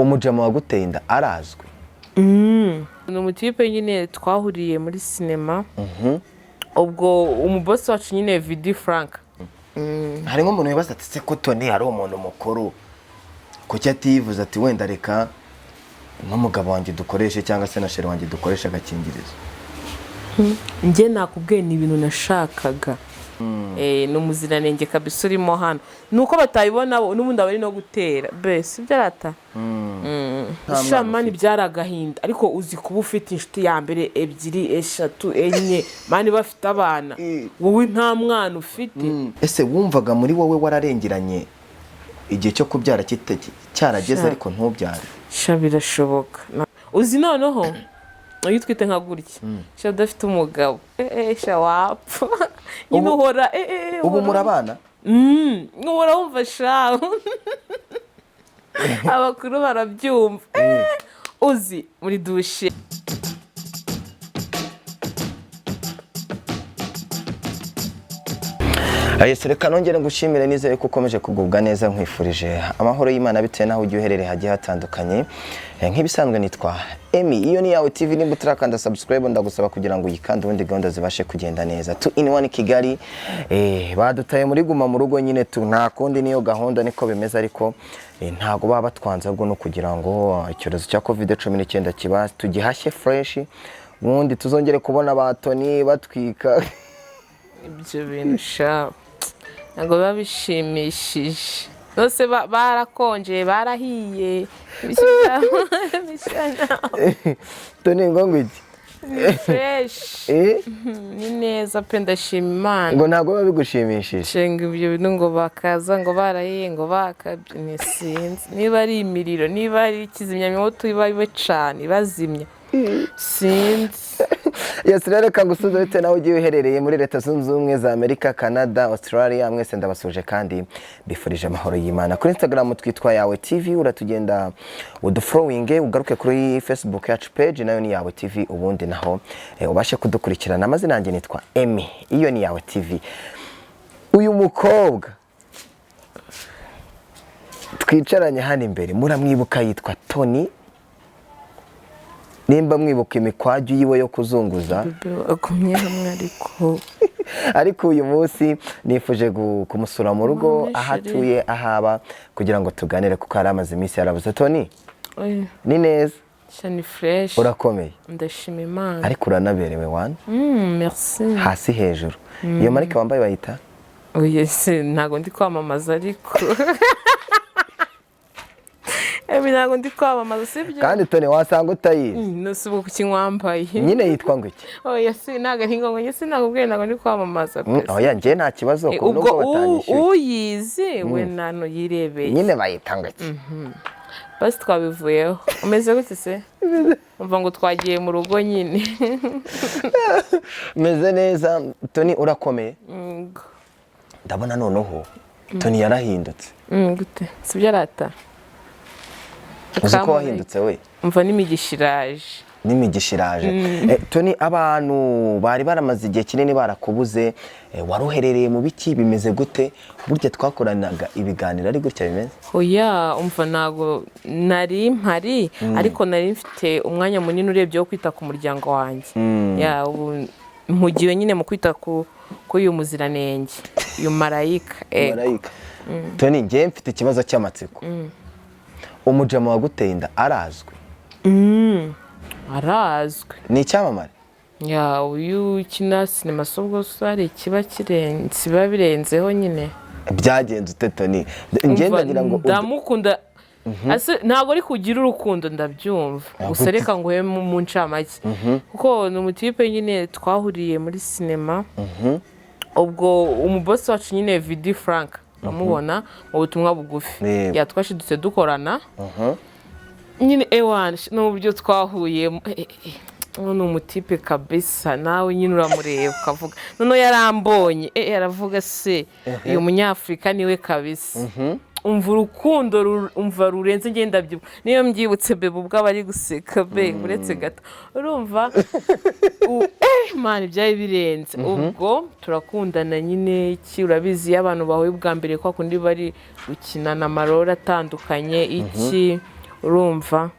Umujama waguteye inda arazwi? Ni umutipe nyine twahuriye muri sinema, ubwo umubosi wacu nyine Vidi Frank. Hari nk'umuntu wibaza ati: "Se ko Tony ari umuntu mukuru, kuki atiyivuze ati wenda reka n'umugabo wanjye dukoreshe cyangwa se na chéri wanjye dukoreshe agakingirizo?" Njye nakubwiye, ni ibintu nashakaga. Ni umuziranenge kabisa urimo hano, ni uko batabibona bo, n'ubundi aba ari no gutera bese ibyo arata. Nta mwana Shamani. ufite. Byari agahinda, ariko uzi kuba ufite inshuti ya mbere, ebyiri, eshatu, enye, man, bafite abana, wowe nta mwana ufite? Ese wumvaga muri wowe wararengeranye igihe cyo kubyara cyarageze Sha. ariko ntubyare? Sha, birashoboka. Uzi noneho iyo utwite nka gutya, sha, udafite umugabo, sha, wapfa nyine. Uhora Ubu uhora- murabana? Uhora wumva, sha, abakuru barabyumva. Uzi muri douche. Yes, reka nongere ngushimire, nizere ko ukomeje kugubwa neza. Nkwifurije amahoro y'Imana bitewe n'aho ugiye uherereye hagiye hatandukanye. Nk'ibisanzwe nitwa Emi, iyo ni Yawe TV. Nimba utarakanda subscribe, ndagusaba kugira ngo uyikande, ubundi gahunda zibashe kugenda neza. Two in one Kigali, badutaye muri guma mu rugo nyine tu, nta kundi, niyo gahunda, niko bimeze. Ariko ntago baba batwanze, ahubwo no kugira ngo icyorezo cya COVID-19 kiba tugihashye fresh, ubundi tuzongere kubona ba Tony batwika. Ibyo bintu, sha, ntabwo biba bishimishije bose. Barakonje, barahiye. Bishyira Tony, ngo ngwiki? Ni fresh. Ni neza pe, ndashima Imana. Ngo ntabwo biba bigushimishije? Shenga, ibyo bintu ngo bakaza ngo barahiye, ngo bakabye, ni sinzi niba ari imiriro, niba ari kizimyamwoto iba ibacana ibazimya, sinzi. Yes, rero reka ngusubize bitewe nawe ugiye uherereye muri Leta Zunze Ubumwe za Amerika, Canada, Australia, mwese ndabasuje kandi mbifurije amahoro y'Imana. Kuri Instagram twitwa Yawe TV, uratugenda udufollowinge, ugaruke kuri Facebook yacu page nayo ni Yawe TV, ubundi naho ubashe kudukurikirana. Amazina yanjye nitwa Emmy, iyo ni Yawe TV. Uyu mukobwa twicaranye hano imbere muramwibuka, yitwa Tony. Nimba mwibuka imikwaju yiwe yo kuzunguza. Bebe agumye hamwe ariko. Ariko uyu munsi nifuje kumusura mu rugo, Mama aho chérie. atuye, aho aba, kugira ngo tuganire, kuko yari amaze iminsi yarabuze. Tony, Oya, ni neza? Sha, ni fresh. Urakomeye? Ndashima Imana. Ariko uranaberewe wana. Merci. Hasi hejuru. Iyo marike wambaye bayita? Oya se, ntabwo ndi kwamamaza, ariko Emi, ntabwo ndi kwamamaza, sibyo? Kandi Tony, wasanga utayizi. Nose ubwo kuki wambaye? Nyine yitwa ngo iki? Oya si, ntabwo ari ngombwa, njye sinakubwiye, ntabwo ndi kwamamaza pe. Oya, njye nta kibazo, Eh, ku ubwo nubwo batanyishyuye. Uyizi we nano yirebeye. Nyine bayita ngo iki? Basi twabivuyeho. Umeze gute se? Umva ngo twagiye mu rugo nyine. Meze neza. Tony, urakomeye? Ndabona noneho Tony yarahindutse. Gute? Sibyo arata? Uzi ko wahindutse we? Umva, n'imigisha iraje. N'imigisha iraje. Tony, abantu bari baramaze igihe kinini barakubuze. Wari uherereye mu biki? Bimeze gute? Burya twakoranaga ibiganiro ari gutya bimeze? Oya, umva, ntabwo nari mpari, ariko nari mfite umwanya munini urebye wo kwita ku muryango wanjye. Ya, ubu mpugiwe nyine mu kwita kuri uyu muziranenge, uyu marayika. Ego. Marayika Tony, njyewe mfite ikibazo cy'amatsiko. Umujama waguteye inda arazwi? Arazwi. Ni icyamamare? Ya, uyu ukina sinema, si ubwo se hari ikiba kirenze, biba birenzeho nyine. Byagenze ute, Tony? Njye Umva, ndagira ngo ndamukunda. Ntabwo ari kugira urukundo, ndabyumva gusa. Reka nguhe mu ncamake, kuko ni umutipe nyine twahuriye muri sinema, ubwo umubosi wacu nyine Vidi Frank uramubona mu butumwa bugufi. Yego. Yatwashidutse dukorana nyine, ewan, n'uburyo twahuyemo, uno ni umutipe kabisa. Nawe nyine uramureba ukavuga, noneho yarambonye, aravuga se uyu munyafurika niwe kabisa. Umva urukundo umva rurenze, ngenda ndabyibuka, niyo mbyibutse bebe ubwo aba ari guseka be, uretse gato urumva man, byari birenze. Ubwo turakundana nyine iki, urabizi iyo abantu bahuye ubwa mbere, kwa kundi bari gukinana amarore atandukanye iki. Urumva,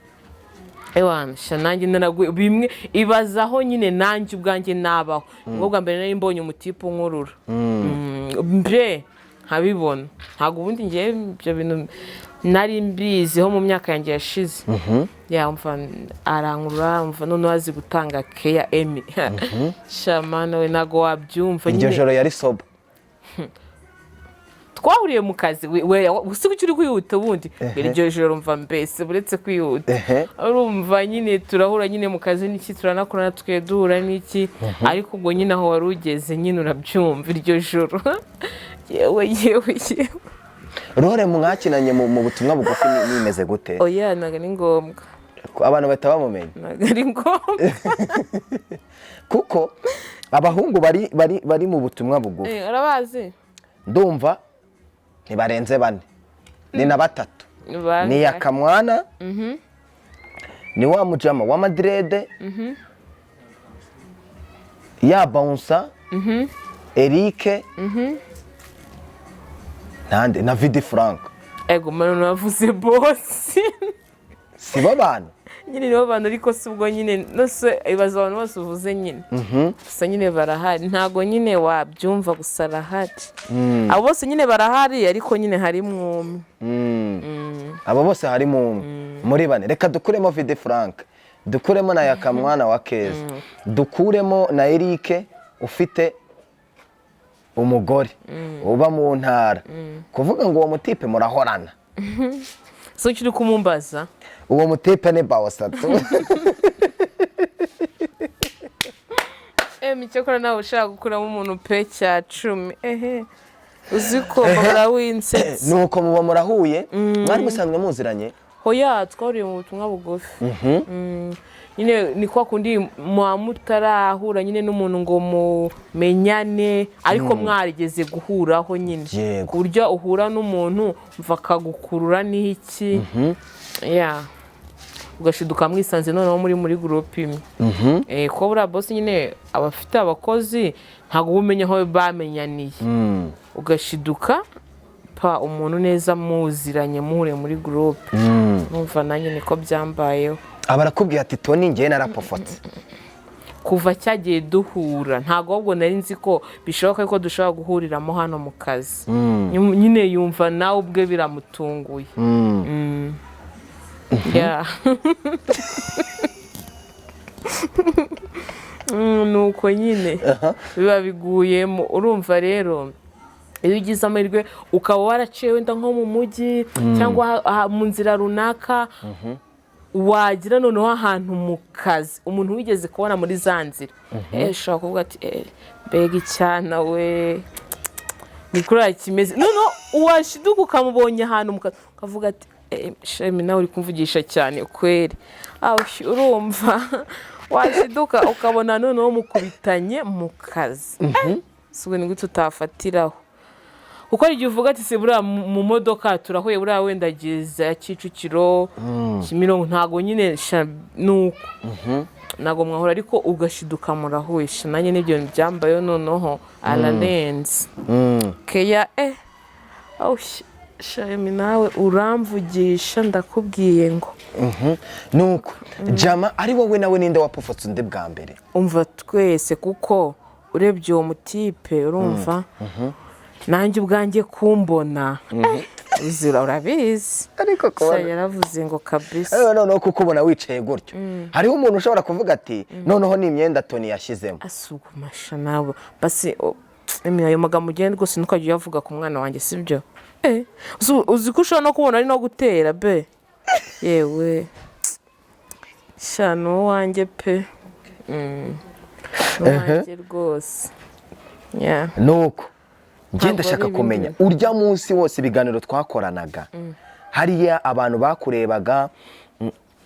ewana sha, nanjye naraguye bimwe. Ibazaho nyine nanjye ubwanjye nabaho, ubwo bwa mbere nari mbonye umutipe unkurura. Mbe nkabibona, ntabwo ubundi ngewe ibyo bintu nari mbiziho mu myaka yanjye yashize. Yumva arankurura, mva noneho azi gutanga keya. Emi shamana we, ntabwo wabyumva. Iryo Nyine joro yari soba? Twahuriye mu kazi. Gusa kuki uri kwihuta ubundi? Iryo joro, mva mbese uretse kwihuta, urumva nyine turahura nyine mu kazi n'iki, turanakorana, tukajya duhura n'iki, ariko ubwo nyine aho wari ugeze nyine urabyumva. Iryo joro, yewe yewe yewe! Role mwakinanye mu butumwa bugufi nimeze gute? Oya, ntabwo ari ngombwa. Abantu bahita bamumenya. Ntabwo ari ngombwa. Kuko abahungu bari mu butumwa bugufi, Urabazi? ndumva ntibarenze bane, ni na batatu. Bangahe? Ni Yakamwana, ni wa mujama wa madrede ya bouncer Eric nande na Vidi Frank. Ego mano, navuze bosi. Si bo bantu? Nyine nibo bantu, ariko si ubwo nyine nose ibaza abantu bose uvuze nyine gusa nyine barahari. Ntabwo nyine wabyumva, gusa arahari. Abo bose nyine barahari, ariko nyine harimo umwe. Abo bose harimo umwe muri bane. Reka dukuremo Vidi Frank, dukuremo na Yakamwana wa Keza, dukuremo na Eric ufite umugore uba mu ntara. Kuvuga ngo uwo mutipe murahorana? Si icyo uri kumumbaza? Uwo mutipe ni bawusatu. Icyakora nawe ushaka gukuramo umuntu pe cya 10, ehe, uzi ko bahora winsetse. Nuko muba murahuye. Mwari musanzwe muziranye? Hoya, twahuriye mu butumwa bugufi. Nyine ni kwa kundi muba mutarahura nyine n'umuntu ngo mumenyane, ariko mwarigeze guhuraho nyine, ku buryo uhura n'umuntu mva akagukurura n'iki ya, ugashiduka mwisanze noneho muri groupe imwe. Kuko buriya boss nyine aba afite abakozi, ntabwo uba umenya aho bamenyaniye, ugashiduka pa umuntu neza muziranye, muhure muri groupe. Numva nanjye niko byambayeho. Aba arakubwiye ati: "Toni, ngewe narapofotse." Kuva cyagiye duhura, ntabwo ahubwo nari nzi ko bishoboka ko dushobora guhuriramo hano mu kazi. Nyine yumva nawe ubwe biramutunguye. Yeah. Nuko nyine biba biguyemo. Urumva rero, iyo ugize amahirwe ukaba waraciye wenda nko mu mujyi cyangwa mu nzira runaka, wagira noneho ahantu mu kazi umuntu wigeze kubona muri za nzira, ushobora kuvuga ati: "Mbega icyana we, ni kuriya kimeze." Noneho washiduka ukamubonye ahantu mu kazi, ukavuga ati: "Shemi, nawe uri kumvugisha cyane kweri." Ah, urumva washiduka ukabona noneho mukubitanye mu kazi. Si ubwo ni gute utafatiraho? Kuko hari igihe uvuga ati: "Se buriya mu modoka turahuye, buriya wenda ageze ya Kicukiro, Kimironko." Ntabwo nyine sha nuko ntabwo mwahura, ariko ugashiduka murahuye. Sha, nanjye n'ibyo bintu byambayeho, noneho ararenze keya. Aw, shemi, nawe uramvugisha, ndakubwiye ngo Nuko jama ari wowe nawe, ninde wapofotse undi bwa mbere? Umva, twese, kuko urebye uwo mutipe, urumva nanjye ubwanjye kumbona, uzira urabizi. Ariko Sha, kubona yaravuze ngo kabisa. Noneho kukubona wicaye gutyo, hariho umuntu ushobora kuvuga ati: "Noneho ni imyenda Toni yashyizemo." Asugumasha nabo basi. Emi, ayo magambo ugenda rwose ntukajya uyavuga ku mwana wanjye, sibyo? Uzi ko ushobora no kubona ari no gutera be? Yewe sha, ni uwanjye pe. Ni uwanjye rwose. Yeah. Nuko njye Ntabwo ndashaka ari ibindi kumenya bintu. urya munsi wose ibiganiro twakoranaga hariya, abantu bakurebaga,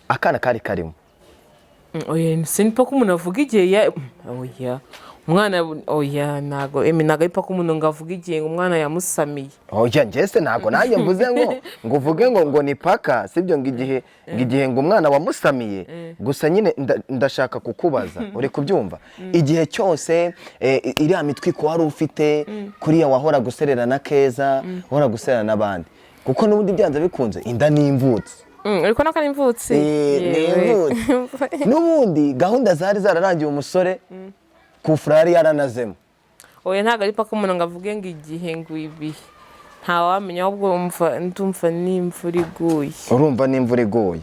akana kari karimo? Oya, sinipfa ko umuntu avuga igihe ya oya umwana, oya, ntago emi, ntago ari paka umuntu ngo avuge igihe ngo umwana yamusamiye. Oya, njye se ntabwo nanjye mvuze ngo uvuge ngo ni paka, sibyo, ngo igihe ngo umwana wamusamiye. Gusa nyine ndashaka kukubaza, uri kubyumva, igihe cyose iriya mitwiko wari ufite kuriya, wahora guserera na Keza, wahora guserera n'abandi, kuko n'ubundi byanze bikunze inda n'imvutsi. Ariko nako ari imvutsi. Ni Yewe. imvutsi. N'ubundi gahunda zari zararangiye, umusore kufura yari yaranazemo. Oya, ntabwo ari paka umuntu ngo avuge ngo igihe, ngo ibihe, ntawamenya. Ahubwo ndumva n'imvura iguye. Urumva n'imvura iguye.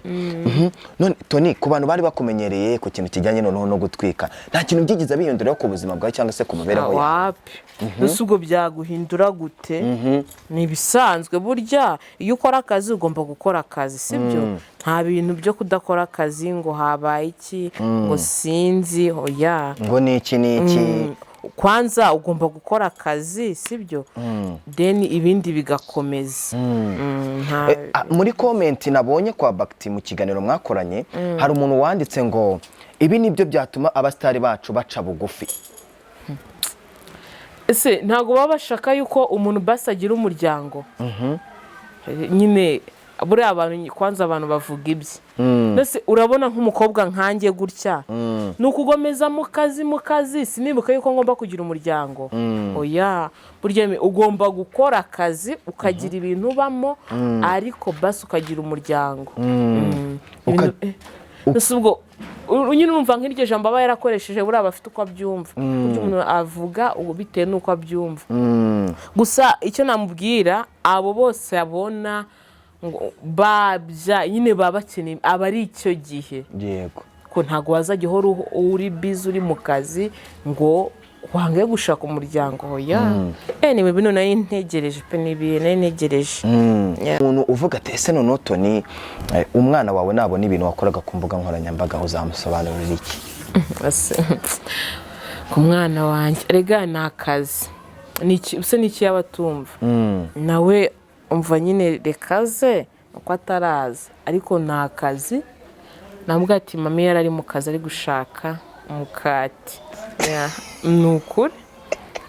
None Toni, ku bantu bari bakumenyereye ku kintu kijyanye noneho no gutwika, nta kintu byigeze bihinduraho ku buzima bwawe cyangwa se ku mibereho yawe? Wapi. Mbese ubwo byaguhindura gute? Ni ibisanzwe. Burya iyo ukora akazi ugomba gukora akazi, sibyo? Nta bintu byo kudakora akazi ngo habaye iki, ngo sinzi, oya. Ngo ni iki n'iki. Kwanza ugomba gukora akazi, sibyo? Then ibindi bigakomeza. Muri comment nabonye kwa Bagiti mu kiganiro mwakoranye, hari umuntu wanditse ngo ibi nibyo byatuma abasitari bacu baca bugufi. Ese ntabwo baba bashaka yuko umuntu basi agira umuryango nyine? Buriya abantu, kwanza abantu bavuga ibye. Mbese urabona nk'umukobwa nkanjye gutya, ni ukugomeza mu kazi, mu kazi, sinibuka yuko ngomba kugira umuryango? Oya, burya ugomba gukora akazi, ukagira ibintu ubamo, ariko basi ukagira umuryango. Mbese ubwo nyine urumva nk'iryo jambo aba yarakoresheje, buriya aba afite uko abyumva. Burya umuntu avuga ubu bitewe n'uko abyumva. Gusa icyo namubwira, abo bose abona ngo babya nyine baba bakeneye, aba ari icyo gihe, ko ntabwo wazajya uhora uri busy, uri mu kazi, ngo wange gushaka umuryango. Oya. Anyway, bino nari ntegereje pe, ni ibihe nari ntegereje. Yeah. Umuntu uvuga ati: "Ese noneho Toni, umwana wawe nabona ibintu wakoraga ku mbuga nkoranyambaga uzamusobanurira iki?" Ese, ku mwana wanjye rega ni akazi. Ese ni iki yaba atumva nawe? Umva nyine, reka ze uko ataraza, ariko ni akazi. Nabwo ati: "Mami yari ari mu kazi, ari gushaka umukati." Yeah, ni ukuri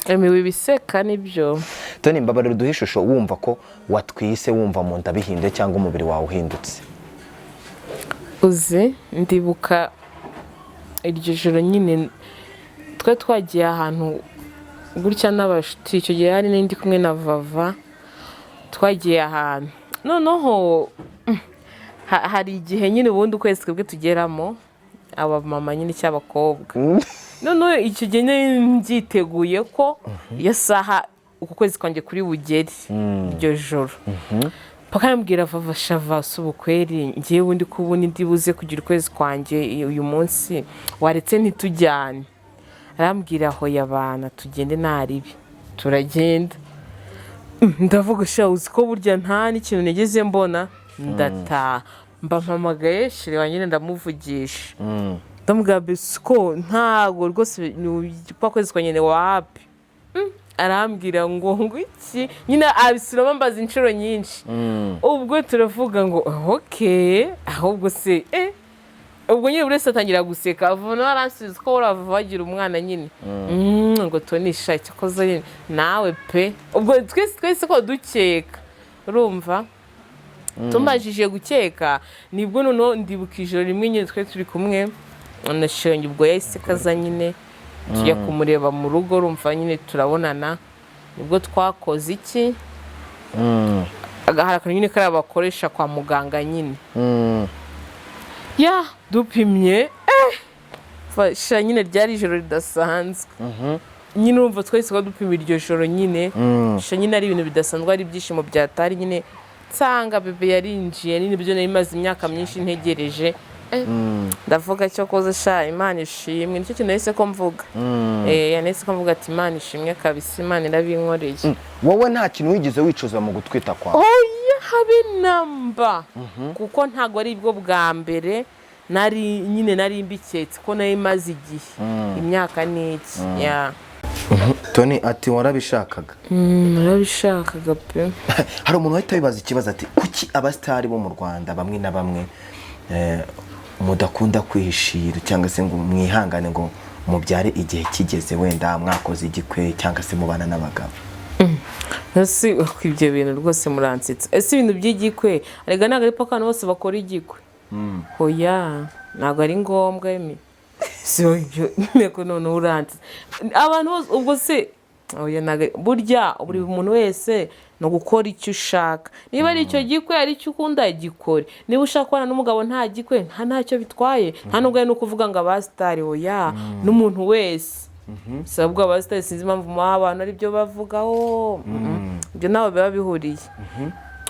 emewe, ibiseka nibyo. Toni, mbabarira uduhe ishusho wumva ko watwise, wumva mu nda bihinduye cyangwa umubiri wawe uhindutse. Uzi, ndibuka iryo joro nyine twari twagiye ahantu gutya n'abashuti. Icyo gihe hari n'indi kumwe na Vava, twagiye ahantu. Noneho hari igihe nyine ubundi ukwezi twebwe tugeramo abamama nyine cy'abakobwa. Noneho icyo gihe nyine mbyiteguye ko iyo saha uku kwezi kwanjye kuri bugere iryo joro. Paka yambwira: "Vava, shava si ubukweri, ngewe ubundi ko ubundi ndi buze kugira ukwezi kwanjye uyu munsi, waretse ntitujyane?" Arambwira: "Hoya abana, tugende naribi." Turagenda. Ndavuga: "Sha, uzi ko burya nta n'ikintu nigeze mbona?" Ndataha, mba mpamagaye chéri wanjye nyine, ndamuvugisha, ndamubwira: "Besi ko ntago rwose ni kwa kwezi kwa nyine, wapi." Arambwira ngo iki nyine, abisubiramo ambaza inshuro nyinshi. Ubwo turavuga ngo okay, ahubwo se ubwo nyine buri wese atangira guseka. Avuna aransubiza ko urava bagira umwana nyine. Ngo tonisha cyakoze nyine nawe pe. Ubwo twese twese ko dukeka, urumva tumajije gukeka, nibwo noneho ndibuka ijoro rimwe nyine twari turi kumwe na shenge. Ubwo yahise kaza nyine, tujya kumureba mu rugo. Urumva nyine turabonana, nibwo twakoze iki, hari akantu nyine kariya bakoresha kwa muganga nyine. Ya dupimye, fasha nyine ryari ijoro ridasanzwe nyine. Urumva twahise ko dupima iryo joro nyine, sha nyine ari ibintu bidasanzwe, ari ibyishimo byatari nyine. Nsanga bébé yarinjiye nyine, ibyo nari maze imyaka myinshi ntegereje. Ndavuga: "Cyo koze sha, Imana ishimwe." Nicyo kintu nahise ko mvuga. Nahise ko mvuga ati: "Imana ishimwe kabisa, Imana irabinkoreye." Wowe nta kintu wigeze wicuza mu gutwita kwawe? Oya, habe namba, kuko ntabwo ari bwo bwa mbere nari nyine nari mbiketse ko nari maze igihe, imyaka n'iki ya. Toni ati: "Warabishakaga." Narabishakaga pe. Hari umuntu wahita wibaza ikibazo ati: "Kuki abasitari bo mu Rwanda bamwe na bamwe mudakunda kwihishira cyangwa se ngo mwihangane ngo mubyare igihe kigeze, wenda mwakoze igikwe cyangwa se mubana n'abagabo?" Ese ibyo bintu rwose muransetsa? Ese ibintu by'igikwe, erega ntabwo ari paka abantu bose bakora igikwe. Oya, ntabwo ari ngombwa. Emi si ibyo nteko noneho uransetsa abantu bose ubwo se. Oya, burya buri muntu wese ni ugukora icyo ushaka. Niba ari icyo gikwe, ari icyo ukunda, gikore. Niba ushaka kubana n'umugabo nta gikwe, ntacyo bitwaye. Nta nubwo ari no kuvuga ngo abasitari, oya, n'umuntu wese. Si ahubwo abasitari, sinzi impamvu muha abantu aribyo bavugaho. Ibyo ntaho biba bihuriye.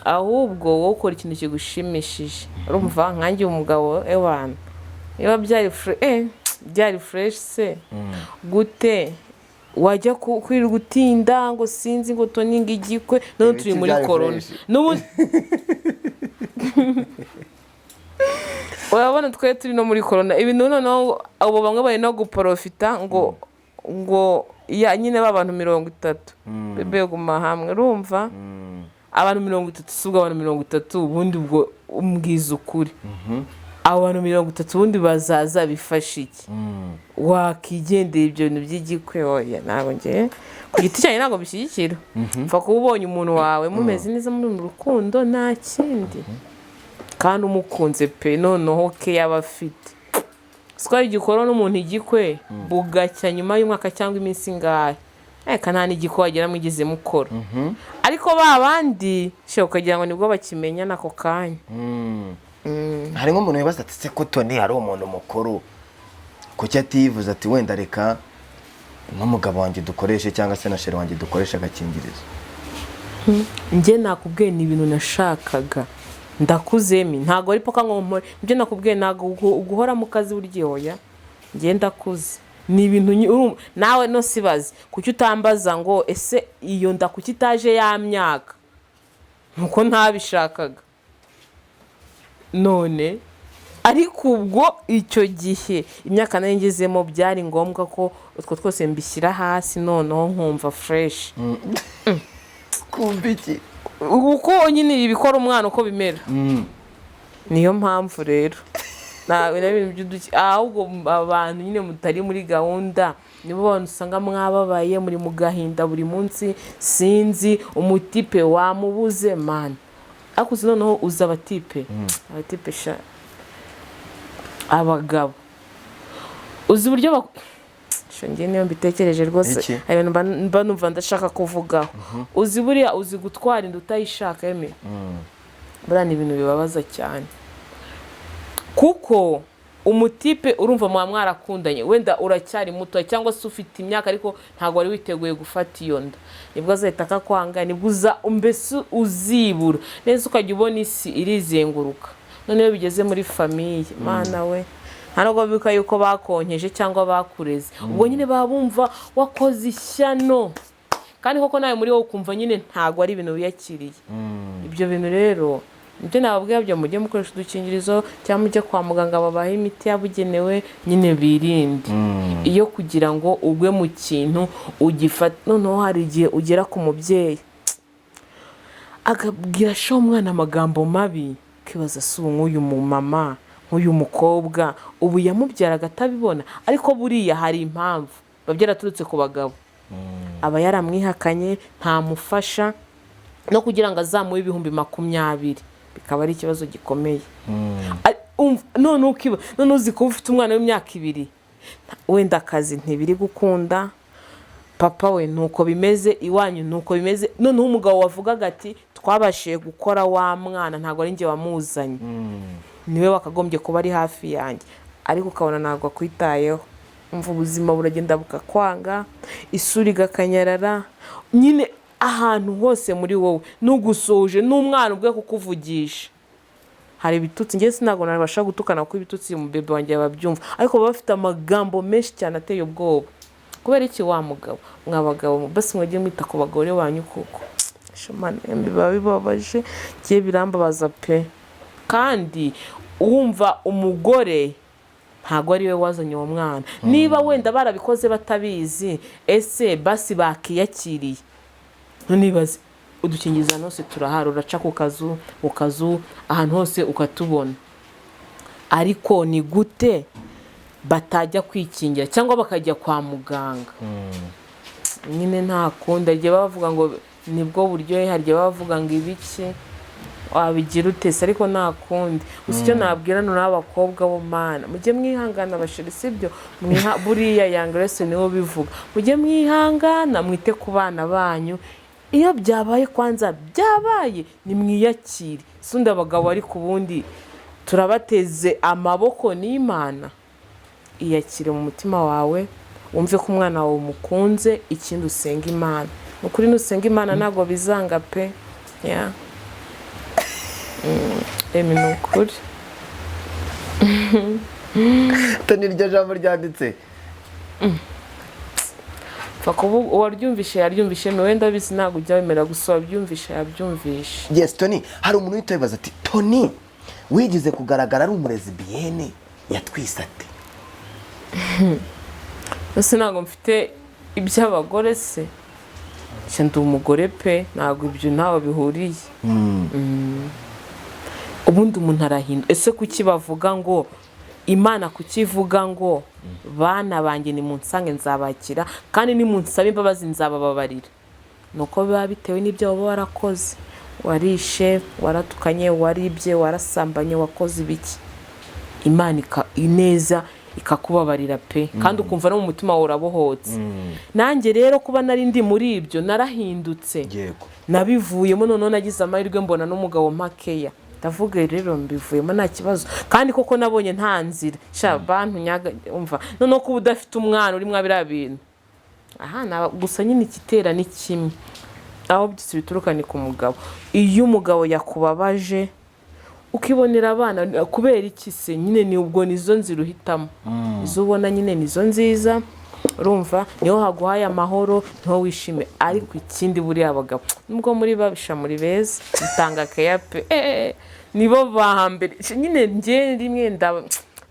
Ahubwo wowe ukora ikintu kigushimishije. Urumva nkanjye umugabo, ewana, niba byari byari fresh se gute wajya kwirirwa utinda ngo sinzi ngo toninga igikwe? None Ibiki turi muri byari korona fresh? N'ubu urabona twe turi no muri korona, ibintu noneho abo bamwe bari no guporofita ngo ya nyine b'abantu 30 bebe guma hamwe. Urumva abantu 30, si ubwo abantu 30 ubundi ubwo umbwiza ukuri, abo bantu 30 ubundi bazaza bifashe iki? Wakigendera ibyo bintu by'igikwe? Oya, ntabwo njye ku giti cyanjye ntabwo bishyigikira. Upfa kuba ubonye umuntu wawe mumeze neza, muri mu rukundo, nta kindi, kandi umukunze pe. Noneho ke yaba afite siko hari igihe ukora n'umuntu igikwe bugacya nyuma y'umwaka cyangwa iminsi ingahe, reka nta n'igikwe wagira mugeze mukora. Ariko ba bandi she ukagira ngo nibwo bakimenya n'ako kanya. Hari nk'umuntu wibaza ati: "Se ko Toni ari umuntu mukuru, kuki atiyivuze ati wenda reka n'umugabo wanjye dukoreshe cyangwa se na chéri wanjye dukoreshe agakingirizo?" Njye nakubwiye, ni ibintu nashakaga. Ndakuze mi, ntabwo ari paka ngo mpore ibyo nakubwiye. Ntabwo guhora mu kazi burya, oya, njye ndakuze. Ni ibintu nawe no sibaze kuki utambaza ngo ese iyo nda kuki itaje ya myaka? Nuko ntabishakaga none. Ariko ubwo icyo gihe imyaka nari ngezemo byari ngombwa ko utwo twose mbishyira hasi, noneho nkumva fresh. Kumva iki? Uko nyine ibikora umwana uko bimera. Niyo mpamvu rero ntabwo ari ibintu by'uduki. Ahubwo abantu nyine mutari muri gahunda nibo bantu usanga mwababaye, muri mu gahinda buri munsi. Sinzi umutipe wamubuze mani, ariko uzi noneho uzi abatipe sha, abagabo, uzi uburyo Sha, njye niyo mbitekereje rwose Iki? hari ibintu mba numva ndashaka kuvugaho. Uzi buriya, uzi gutwara inda utayishaka eme? Buriya ni ibintu bibabaza cyane, kuko umutipe urumva muba mwarakundanye, wenda uracyari muto cyangwa se ufite imyaka, ariko ntabwo wari witeguye gufata iyo nda. Nibwo azahita akakwanga, nibwo uza mbese uzibura neza, ukajya ubona isi irizenguruka. Noneho iyo bigeze muri famille, mana we, nta nubwo bibuka yuko bakonkeje cyangwa bakureze. Ubwo nyine baba bumva wakoze ishyano, kandi koko nawe muri wowe ukumva nyine ntabwo ari ibintu wiyakiriye. Ibyo bintu rero nibyo nababwira byo: mujye mukoresha udukingirizo cyangwa mujye kwa muganga babahe imiti yabugenewe nyine birinde iyo kugira ngo ugwe mu kintu ugifata. Noneho hari igihe ugera ku mubyeyi akabwira sha umwana amagambo mabi, ukibaza: si ubu nk'uyu mumama, nk'uyu mukobwa ubu yamubyaraga atabibona? Ariko buriya hari impamvu biba byaraturutse ku bagabo. Aba yaramwihakanye, ntamufasha, no kugira ngo azamuhe 20,000 bikaba ari ikibazo gikomeye. None ukiba none uzi kuba ufite umwana w'imyaka 2, wenda akazi ntibiri gukunda, papa we nuko bimeze, iwanyu nuko bimeze, noneho umugabo wavugaga ati twabashije gukora wa mwana, ntabwo ari njye wamuzanye, niwe wakagombye kuba ari hafi yanjye, ariko ukabona ntabwo akwitayeho. Umva, ubuzima buragenda bukakwanga, isura igakanyarara nyine ahantu hose muri wowe, n'ugusoje n'umwana ubwe kukuvugisha hari ibitutsi. Njye sinabwo nabasha gutukana, kuko ibitutsi mu bebe wanjye babyumva, ariko baba bafite amagambo menshi cyane ateye ubwoba. Kubera iki? Wa mugabo, mwa bagabo, basi mwajye mwita ku bagore banyu, kuko shemana biba bibabaje. Ngiye birambabaza pe. Kandi wumva umugore ntabwo ari we wazanye uwo mwana. Niba wenda barabikoze batabizi, ese basi bakiyakiriye? Ntibaze udukingirizo ahantu hose turahari, uraca ku kazu ahantu hose ukatubona. Ariko ni gute batajya kwikingira cyangwa bakajya kwa muganga nyine? Nta kundi. Hari igihe baba bavuga ngo nibwo buryohe, hari igihe baba bavuga ngo ibiki. Wabigira ute se? Ariko nta kundi. Gusa icyo nabwira ni abakobwa bo, mana, mujye mwihangana bashira, sibyo? Buriya Young Grace niwe ubivuga, mujye mwihangana, mwite ku bana banyu. Iyo byabaye, kwanza byabaye, nimwiyakire. Si abagabo, ariko ubundi turabateze amaboko n'Imana. Iyakire mu mutima wawe, wumve ko umwana wawe umukunze. Ikindi, usenga Imana. Ni ukuri, nusenga Imana ntabwo bizanga pe. Yeah. Emi, ni ukuri. Toni, iryo jambo ryanditse. Pfa kuba uwaryumvishe yaryumvishe. Mi wenda bizi, ntabwo ujya wemera, gusa uwabyumvishe yabyumvishe. Yes, Toni, hari umuntu uhita wibaza ati: "Toni wigize kugaragara ari umulesbienne, yatwise ate?" Ese ntabwo mfite iby'abagore se? Nshya ndi umugore pe, ntabwo ibyo ntaho bihuriye. Ubundi umuntu arahinda. Ese kuki bavuga ngo Imana, kuki ivuga ngo: "Bana banjye, nimunsange nzabakira, kandi nimunsaba imbabazi nzabababarira"? Ni uko biba bitewe n'ibyo waba warakoze: warishe, waratukanye, waribye, warasambanye, wakoze ibiki. Imana ineza ikakubabarira pe, kandi ukumva no mu mutima wawe urabohotse. Nanjye rero kuba nari ndi muri ibyo, narahindutse. Nabivuyemo. Noneho nagize amahirwe mbona n'umugabo makeya. Ndavuga rero mbivuyemo, nta kibazo. Kandi koko nabonye nta nzira sha bantu nyaga. Umva, noneho kuba udafite umwana uri mwa biriya bintu aha, gusa nyine igitera ni kimwe, aho byose bituruka ni ku mugabo. Iyo umugabo yakubabaje, ukibonera abana, kubera iki se nyine? Ni ubwo nizo nzira uhitamo, izo ubona nyine nizo nziza. Urumva niho haguhaye amahoro, niho wishime. Ariko ikindi, buriya abagabo, nubwo muri babisha, muri beza, mutanga keya pe. Nibo ba mbere nyine. Njye rimwe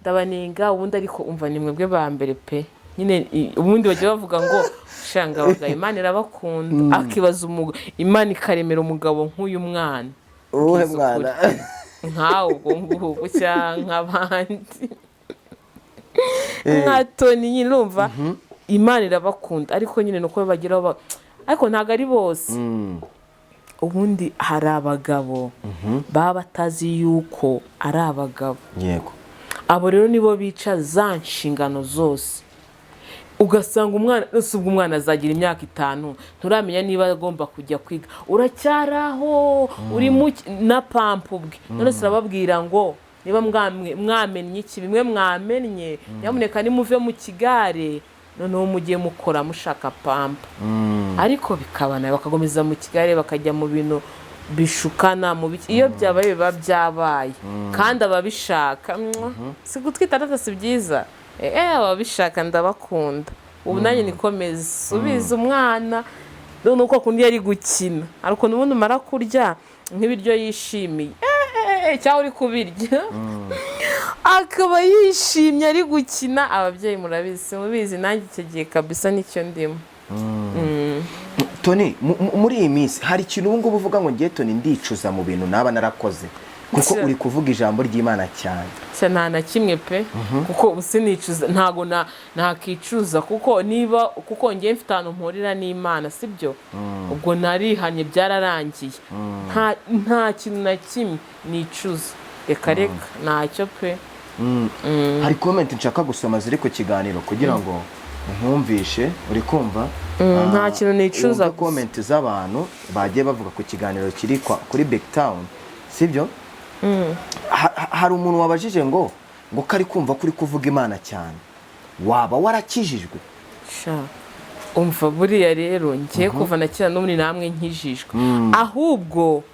ndabanenga ubundi, ariko umva, ni mwebwe ba mbere pe. Nyine ubundi bajya bavuga ngo shanga abagabo Imana irabakunda, akibaza Imana ikaremera umugabo nk'uyu mwana. Uwuhe? Ubwiza. Mwana? Ukuri. Nkawe ubwo ngubwo, cyangwa nk'abandi nka Toni nyine. Urumva Imana irabakunda, ariko nyine ni uko bageraho ariko ntabwo ari bose. Ubundi hari abagabo baba batazi yuko ari abagabo. Abo rero nibo bica za nshingano zose. Ugasanga umwana, ese ubwo umwana azagira imyaka 5, nturamenya niba agomba kujya kwiga, uracyari aho uri na pampa ubwe. None se urababwira ngo niba mwamennye iki, bimwe mwamennye, nyamuneka nimuve mu kigare, noneho mujye mukora mushaka pampa. Ariko bikabana, bakakomeza mu kigare, bakajya mu bintu bishukana mu biki. Iyo byabaye biba byabaye. Kandi ababishaka, mwah, si gutwita data, si byiza. Ababishaka ndabakunda. Ubu nanjye nikomeza subiza umwana. None uko kundi yari gukina, hari ukuntu ubundi umara kurya nk'ibiryo yishimiye, cyangwa uri kubirya akaba yishimye ari gukina. Ababyeyi murabizi, mubizi, nanjye icyo gihe kabisa nicyo ndimo. Toni, muri iyi minsi hari ikintu ubu ngubu uvuga ngo: "Ngiye Toni, ndicuza mu bintu naba narakoze"? Kuko uri kuvuga ijambo ry'Imana cyane. Nshya, nta na kimwe pe, kuko ubu sinicuza, ntago nakicuza, kuko niba kuko ngiye mfite ahantu mpurira n'Imana, sibyo? Ubwo narihanye, byararangiye. Nta kintu na kimwe nicuza, reka reka, ntacyo pe. Hari comment nshaka gusoma ziri ku kiganiro kugira ngo nkumvishe uri kumva. Nta kintu nicuza wumve gusa. Comment z'abantu bagiye bavuga ku kiganiro kiri kuri Big Town, sibyo? Hari umuntu wabajije ngo ko ari kumva ko uri kuvuga Imana cyane, waba warakijijwe? Sha, umva, buriya rero ngiye kuva na kera n'ubundi namwe nkijijwe. Ahubwo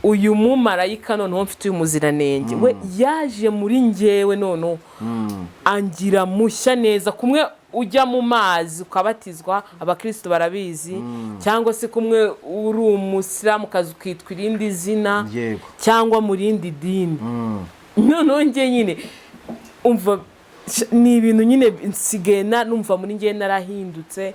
uyu mumarayika noneho mfite, uyu muziranenge we yaje muri njyewe, noneho angira mushya neza. Kumwe ujya mu mazi ukabatizwa, abakristo barabizi, cyangwa se kumwe uri umusilamukazi ukitwa irindi zina, cyangwa mu rindi dini. Noneho njye nyine umva, ni ibintu nyine nsigaye numva muri njye narahindutse.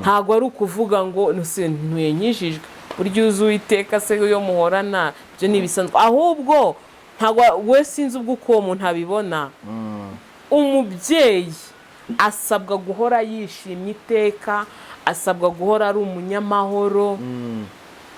Ntabwo ari ukuvuga ngo ntuye nkijijwe. Burya uzi Uwiteka se iyo muhorana, ibyo ni ibisanzwe. Ahubwo ntabwo we, sinzi ubwo uko uwo muntu abibona. Umubyeyi asabwa guhora yishimye iteka, asabwa guhora ari umunyamahoro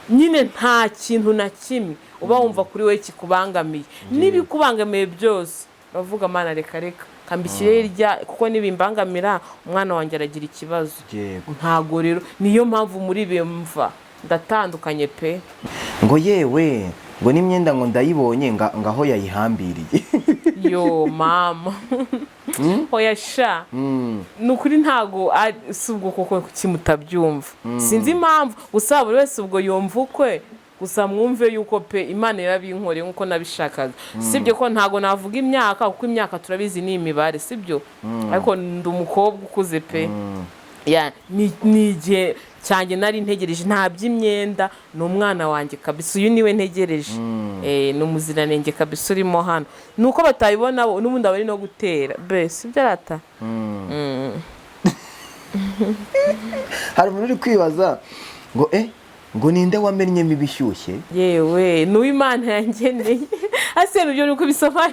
nyine, nta kintu na kimwe. Uba wumva kuri we kikubangamiye, n'ibikubangamiye byose uravuga: "Mana, reka reka kambishyire hirya, kuko nibimbangamira umwana wanjye aragira ikibazo." Ntago rero, niyo mpamvu muri bimva ndatandukanye pe. Ngo yewe, ngo n'imyenda ngo ndayibonye, ngaho yayihambiriye. Yo mama, oya sha, ni ukuri ntago si ubwo koko, kuki mutabyumva? Sinzi impamvu, gusa buri wese ubwo yumva ukwe. Gusa mwumve yuko pe Imana yarabinkoreye nk'uko nabishakaga. Sibyo ko ntago navuga imyaka, kuko imyaka turabizi ni imibare, sibyo? Ariko ndi umukobwa ukuze pe. Ya, ni igihe cyanjye nari ntegereje. Nta by'imyenda, ni umwana wanjye kabisa, uyu niwe ntegereje. Ni umuziranenge kabisa urimo hano, ni uko batabibona bo, n'ubundi aba ari no gutera be, sibyo arata? Hari umuntu uri kwibaza ngo ngo ninde wamennyemo ibishyushye? Yewe, ni uw'Imana yangeneye ase, ibyo uri kubisoma?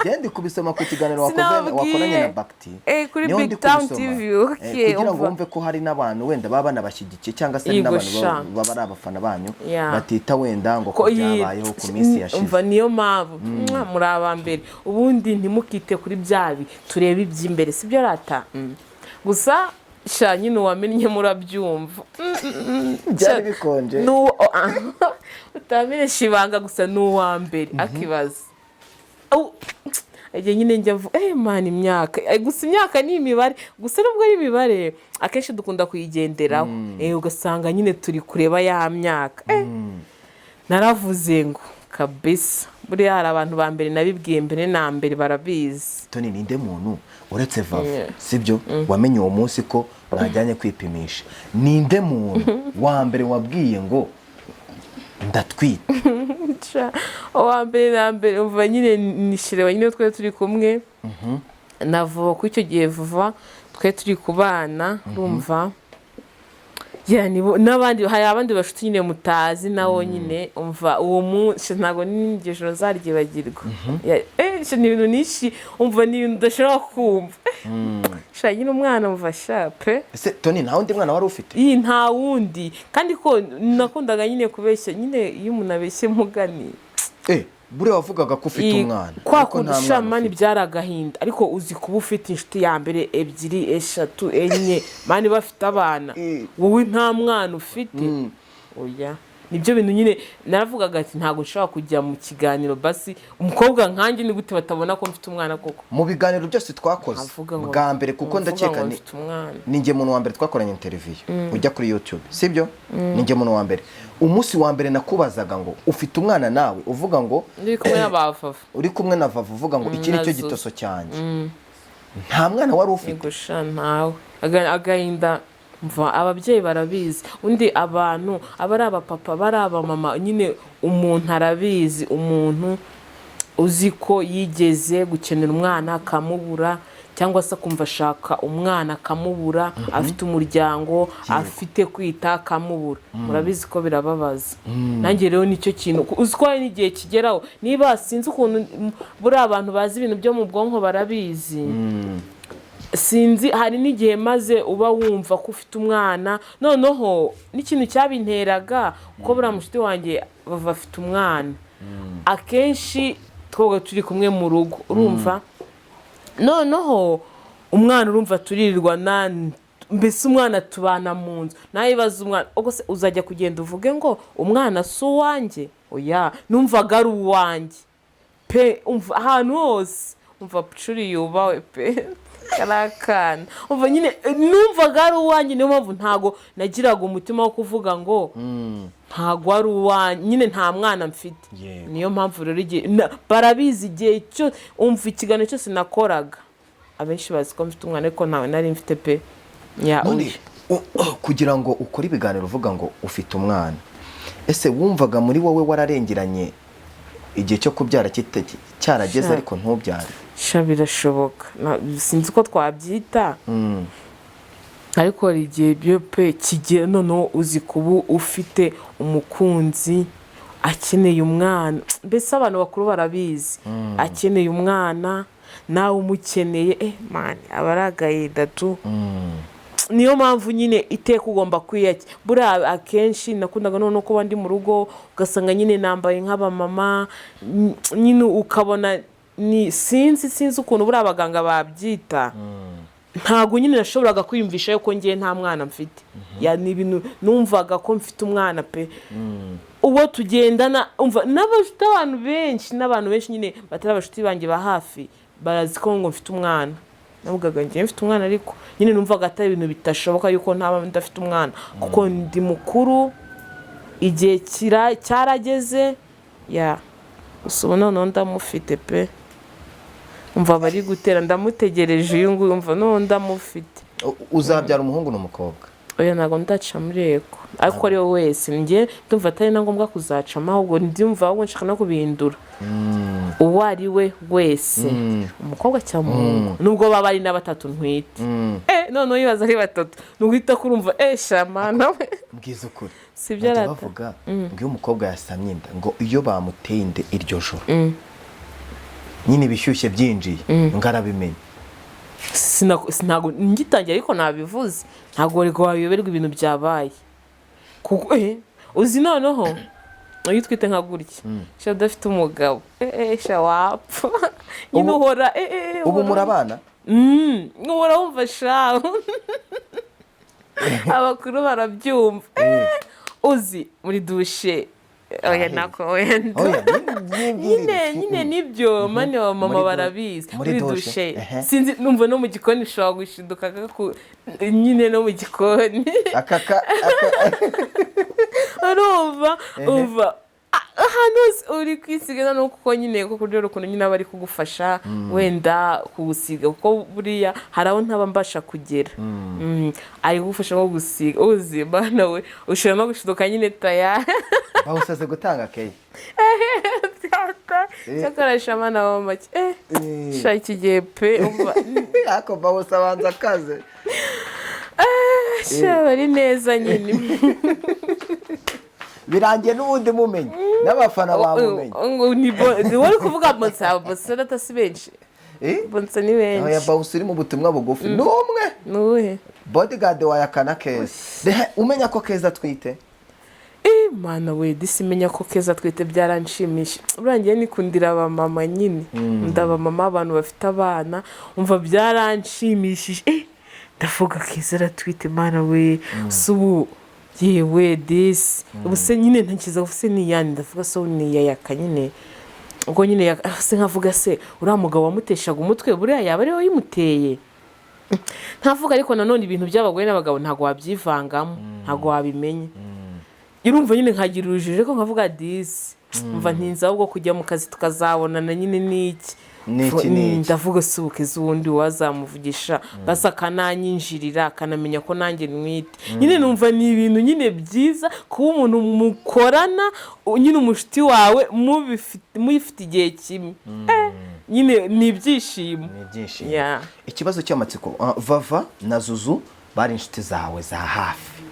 Njye ndi kubisoma ku kiganiro wakoze, Sinababwiye. wakoranye na Bakiti. Kuri Niho Big ndi Town kubisoma. TV, okay, Kugira ngo umva. wumve ko hari n'abantu wenda baba banabashyigikiye, cyangwa se hari Yego n'abantu sha. baba ari abafana banyu, batita wenda ngo ko ko byabayeho ku minsi yashize. Umva, niyo mpamvu. Mwa, muri aba mbere ubundi ntimukite kuri byabi, turebe iby'imbere, sibyo rata? Gusa sha nyine uwamennye murabyumva. Byari bikonje. Utamenyesha ibanga, gusa ni uwa mbere akibaza. Au, igihe nyine njya mvuga man, imyaka, gusa imyaka ni imibare gusa, nubwo ari imibare akenshi dukunda kuyigenderaho. Ugasanga nyine turi kureba ya myaka. Naravuze ngo kabisa buriya hari abantu ba mbere nabibwiye mbere na mbere, barabizi. Toni, ninde muntu uretse Vava, sibyo, wamenye uwo munsi ko mwajyanye kwipimisha? Ninde muntu wa mbere wabwiye ngo ndatwite? Sha, uwa mbere na mbere, umva nyine, nishirewe nyine, twari turi kumwe na Vuba kuri icyo gihe, vuba twari turi kubana, urumva? Ya, n'abandi, hari abandi bashuti nyine mutazi nawo nyine. Umva, uwo munsi ntabwo n'iryo joro nzaryibagirwa. Ya, sha, ni ibintu nishi, umva, ni ibintu udashobora kumva. Sha nyine umwana, umva sha pe. Ese Toni, nta wundi mwana wari ufite? Iyi nta wundi, kandi ko nakundaga nyine kubeshya nyine, iyo umuntu abeshye mugani. Buriya wavugaga ko ufite umwana, kwa ariko kundi nta sha mwana man, ufite. Byari agahinda, ariko uzi kuba ufite inshuti ya mbere, ebyiri, eshatu, enye, man, bafite abana, wowe nta mwana ufite? Oya, nibyo bintu nyine naravugaga ati ntabwo nshobora kujya mu kiganiro, basi umukobwa nkanjye ni gute batabona ko mfite umwana koko? Mu biganiro byose twakoze, Avuga ngo bwa mbere, kuko mvuga ndakeka ngo ni mfite umwana. Ni njye muntu wa mbere twakoranye interview ujya kuri YouTube, sibyo? Ni njye muntu wa mbere. Umunsi wa mbere nakubazaga ngo ufite umwana, nawe uvuga ngo Ndi kumwe n'abavava. Uri kumwe na Vava, uvuga ngo iki ni Na cyo Zuzu. gitoso cyanjye, nta mwana wari ufite. Yego sha, ntawe. Agahinda mva, ababyeyi barabizi, undi abantu aba ari abapapa, aba ari abamama, nyine umuntu arabizi, umuntu uzi ko yigeze gukenera umwana akamubura, cyangwa se akumva ashaka umwana akamubura, afite umuryango, afite kwita, akamubura, murabizi ko birababaza. Nanjye rero nicyo kintu, uzi ko hari n'igihe kigeraho, niba sinzi ukuntu, buriya abantu bazi ibintu byo mu bwonko barabizi, sinzi, hari n'igihe maze uba wumva ko ufite umwana. Noneho n'ikintu cyabinteraga, kuko buriya mushuti wanjye bava afite umwana, akenshi twoga turi kumwe mu rugo, urumva? Noneho umwana, urumva, turirirwa na mbese umwana tubana mu nzu, nawe ibaze umwana ubwo se uzajya kugenda uvuge ngo umwana si uwanjye? Oya, numvaga ari uwanjye pe. Umva, ahantu hose, umva, curi yubahwe pe, kariya kana, umva nyine, numvaga ari uwanjye. Niyo mpamvu ntago nagiraga umutima wo kuvuga ngo ntago ari uwanjye nyine, nta mwana mfite. Niyo mpamvu rero igihe barabizi, igihe cyo umva ikiganiro cyose nakoraga, abenshi bazi ko mfite umwana, ariko ntawe nari mfite pe. Ya, None oya. Kugira ngo ukore ibiganiro uvuga ngo ufite umwana, ese wumvaga muri wowe wararengeranye igihe cyo kubyara cyarageze, Sha. ariko ntubyare? Sha, birashoboka. Sinzi uko twabyita, ariko hari igihe byo pe kigiye. Noneho uzi kuba ufite umukunzi akeneye umwana, mbese abantu bakuru barabizi, akeneye umwana nawe umukeneye, man, aba ari agahinda tu. Niyo mpamvu nyine iteka ugomba kwiyakira. Buriya akenshi nakundaga noneho kuba ndi mu rugo, ugasanga nyine nambaye nk'abamama, nyine ukabona ni sinzi ukuntu buriya abaganga babyita. Ntabwo nyine nashoboraga kwiyumvisha yuko ngiye nta mwana mfite. Ya, ni ibintu numvaga ko mfite umwana pe. Uwo tugendana, umva, n'abafite abantu benshi, n'abantu benshi nyine batari abashuti banjye ba hafi, barazi ko ngo mfite umwana. Navugaga ngiye mfite umwana, ariko nyine numvaga atari ibintu bitashoboka yuko ntaba ndafite umwana, kuko ndi mukuru, igihe cyarageze. Ya, gusa ubu noneho ndamufite pe. Umva, bari gutera, ndamutegereje uyu nguyu. Umva, noneho ndamufite. Uzabyara umuhungu n'umukobwa? Oya, ntabwo ndaca muri eko, ariko ari we wese njye ndumva atari na ngombwa kuzacamo, ahubwo ndumva ahubwo nshaka no kubihindura. Uwo ari we wese, umukobwa cyangwa umuhungu, nubwo baba ari na batatu ntwite, noneho yibaza ari batatu, nuguhita kurumva, shama nawe. Mbwiza ukuri. Si byo. Bajya Arata. bavuga ngo iyo umukobwa yasamye inda, ngo iyo bamuteye inda iryo joro nyine ibishyushye byinjiye, ngo arabimenya. Ntabwo ngitangira, ariko nabivuze, ntabwo wari wayoberwa ibintu byabaye, kuko uzi noneho iyo utwite nka gutya, sha, udafite umugabo, sha, wapfa nyine. Uhora Ubu uhora- murabana? Uhora wumva sha, abakuru barabyumva. Uzi muri dushe, oya, nako wenda. Oya, Nyine nyine nibyo mani wa mama. Barabizi. Muri Muri dushe, dushe. Ehe. Sinzi, numva no mu gikoni ushobora gushiduka nyine no mu gikoni. Aka Urumva, umva, ahantu hose uri kwisiga no kuko nyine kuko rero ukuntu nyine aba ari kugufasha wenda kugusiga, kuko buriya hari aho ntaba mbasha kugera. Ari kugufasha nko gusiga, uzi bana we, ushobora no gushiduka nyine tayari. Bawusaze gutanga keya. Cyakoresha abana ba make, sha, iki gihe pe, umva. Ariko bawusa abanza akaze. Sha, bari neza nyine. Birangiye n'ubundi mumenye, n'abafana bamumenye. Ngo ni wowe uri kuvuga bonsa, bonsa atasi benshi. Bonsa ni Oya. benshi. Bawusa uri mu butumwa bugufi ni umwe. Ni uwuhe? Bodyguard wayakana Keza. Rehe, umenya ko Keza atwite? Mana we, disi menya ko Keza twite byaranshimisha. Urangiye nikundira abamama nyine, ndaba mama, abantu bafite abana. Umva, byaranshimishije. Ndavuga Keza aratwite, mana we, si ubu yewe disi, ubu se nyine ntekereza ko se ni iyani, ndavuga se ubu ni iyayaka nyine, ubwo nyine se nkavuga se uriya mugabo wamuteshaga umutwe buriya yaba ariwe wayimuteye, ntavuga. Ariko nanone ibintu by'abagore n'abagabo ntabwo wabyivangamo, ntabwo wabimenya. Urumva nyine nkagira urujijo, ariko nkavuga disi, mva ntinze ahubwo kujya mu kazi tukazabonana nyine n'iki. N'iki, n'iki. Ndavuga se ubukeze ubundi wazamuvugisha basi akananyinjirira, akanamenya ko nanjye ntwite nyine. Numva ni ibintu nyine byiza kuba umuntu mukorana, nyine umushuti wawe mubifite igihe kimwe. Nyine ni ibyishimo. Ni ibyishimo. Yeah. Ikibazo cy'amatsiko, Vava na Zuzu bari inshuti zawe za hafi,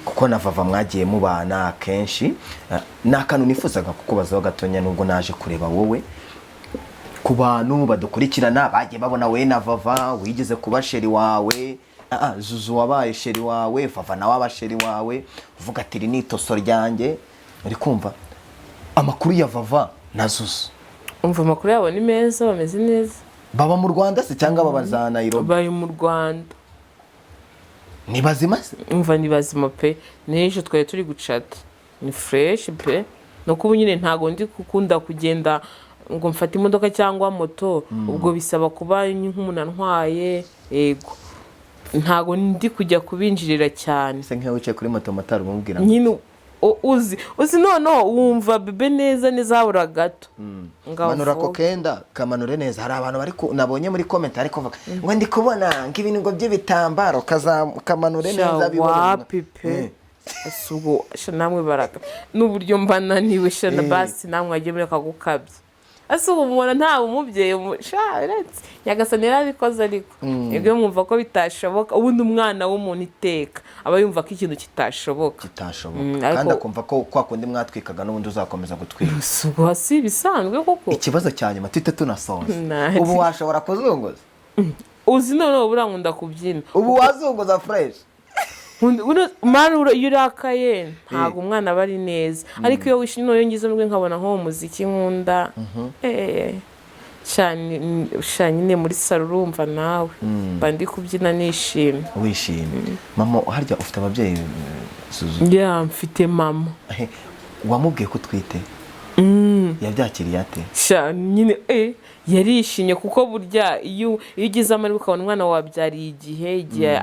kuko na Vava mwagiye mubana kenshi. Ni akantu nifuzaga kukubazaho gatonya, nubwo naje kureba wowe. Ku bantu badukurikirana bagiye babona wowe na Vava, wigeze kuba chéri wawe. Zuzu wabaye chéri wawe, Vava nawe aba chéri wawe, uvuga ati iri ni itoso ryanjye. Uri kumva, amakuru ya Vava na Zuzu? Umva, amakuru yabo ni meza, bameze neza. Baba mu Rwanda se cyangwa baba za Nairobi? Bari mu Rwanda. Ni bazima se? Umva, ni bazima pe. N'ejo twari turi gucata, ni fresh pe. Ni uko ubu nyine ntabwo ndi gukunda kugenda ngo mfate imodoka cyangwa moto, ubwo bisaba kuba nk'umuntu antwaye. Yego, ntabwo ndi kujya kubinjirira cyane. Se nk'iyo wicaye kuri moto, motari umubwira ngo Nyine uzi noneho wumva bebe neza neza, habura gato. Ngo Manura ako avuge. Kenda kamanure neza. Hari abantu bari nabonye muri comment ariko bavuga ngo ndi kubona ngo ibintu ngo by'ibitambaro, kamanure Sha, neza bibone. Wapi pe. Ese ubwo sha namwe baraka n'uburyo mba naniwe sha na basi namwe wagiye mureka gukabya. Ese ubu mubona nta umubyeyi sha, uretse Nyagasani yarabikoze, ariko ibyo mwumva ko bitashoboka. Ubundi umwana w'umuntu iteka aba yumva ko ikintu kitashoboka. Kitashoboka. Ariko Kandi akumva ko kwa kundi mwatwikaga n'ubundi uzakomeza gutwika. Si ubwo si ibisanzwe koko. Ikibazo cya nyuma tuhite tunasoza. Nari. Ubu washobora kuzunguza? Uzi, noneho buriya nkunda kubyina. Ubu wazunguza fresh. Mani, iyo urakaye ntabwo umwana aba ari neza, ariko iyo wishimye, noneho ngize amahirwe nkabona nk'uwo muziki nkunda, sha nyine muri salo, urumva nawe mba ndi kubyina nishimye. Wishimye. Mama, harya ufite ababyeyi, Zuzu? Ya, mfite mama. Wamubwiye ko utwite, yabyakiriye ate? Sha nyine, yarishimye, kuko burya iyo ugize amahirwe ukabona umwana wabyariye igihe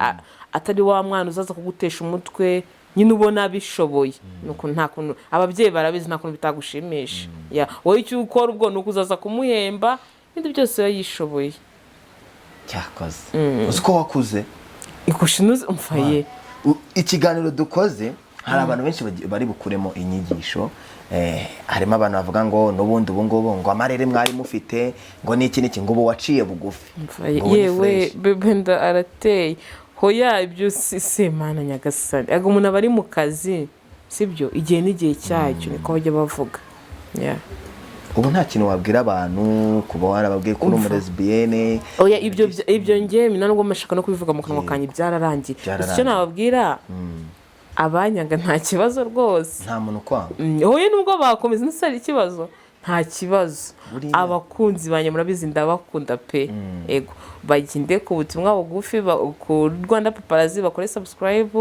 atari wa mwana uzaza kugutesha umutwe, nyine ubona abishoboye. Nuko nta kuntu, ababyeyi barabizi, nta kuntu bitagushimisha. Ya, wowe icyo ukora ubwo ni ukuzaza kumuhemba, ibindi byose biba yishoboye. Cyakoze uzi ko wakuze. Ikushinuze umfaye. Ikiganiro dukoze, hari abantu benshi bari bukuremo inyigisho. Harimo abantu bavuga ngo n'ubundi ubu ngubu ngo amarere mwari mufite, ngo n'iki n'iki, ngo ubu waciye bugufi, Umfaye. ngo ubu ni Yewe. fresh. Bebe nda arateye. Hoya, ibyo si semana nyagasani. Aga umuntu aba ari mu kazi, sibyo? Igihe n'igihe cyacyo, niko bajya bavuga. Yeah. Ubu nta kintu wabwira abantu kuba warababwiye ko uri Umva. umulesbienne? Oya, ibyo ngewe nubwo mashaka no kubivuga mu kanwa kanjye, byararangiye. Gusa icyo Byararangiye. nababwira abanyaga, nta kibazo rwose. Nta muntu ukwanga? Oya, nubwo bakomeza ntise ari ikibazo, nta kibazo. Abakunzi banjye murabizi ndabakunda pe. Ego, bagende ku butumwa bugufi ku Rwanda Paparazzi, bakore subscribe,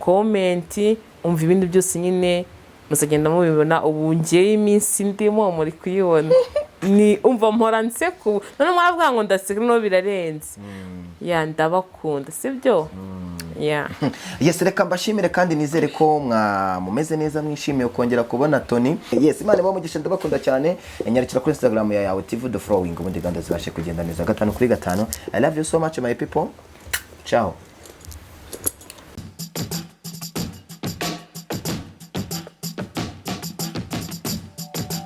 comment, umva, ibindi byose nyine muzagenda mubibona. Ubu ngewe iminsi ndimo muri kuyibona, ni umva mpora nseka ubu, none mwaravuga ngo ndaseka, noneho birarenze. Ya, ndabakunda, sibyo? Ya. Yes, reka mbashimire kandi nizere ko mwa mumeze neza, mwishimiye kongera kubona Tony. Yes, Imana ibahe umugisha, ndabakunda cyane. Nyarukira kuri Instagram ya Yawe TV the flowing, ubundi gahunda zibashe kugenda neza gatanu kuri gatanu. I love you so much, my people. Ciao.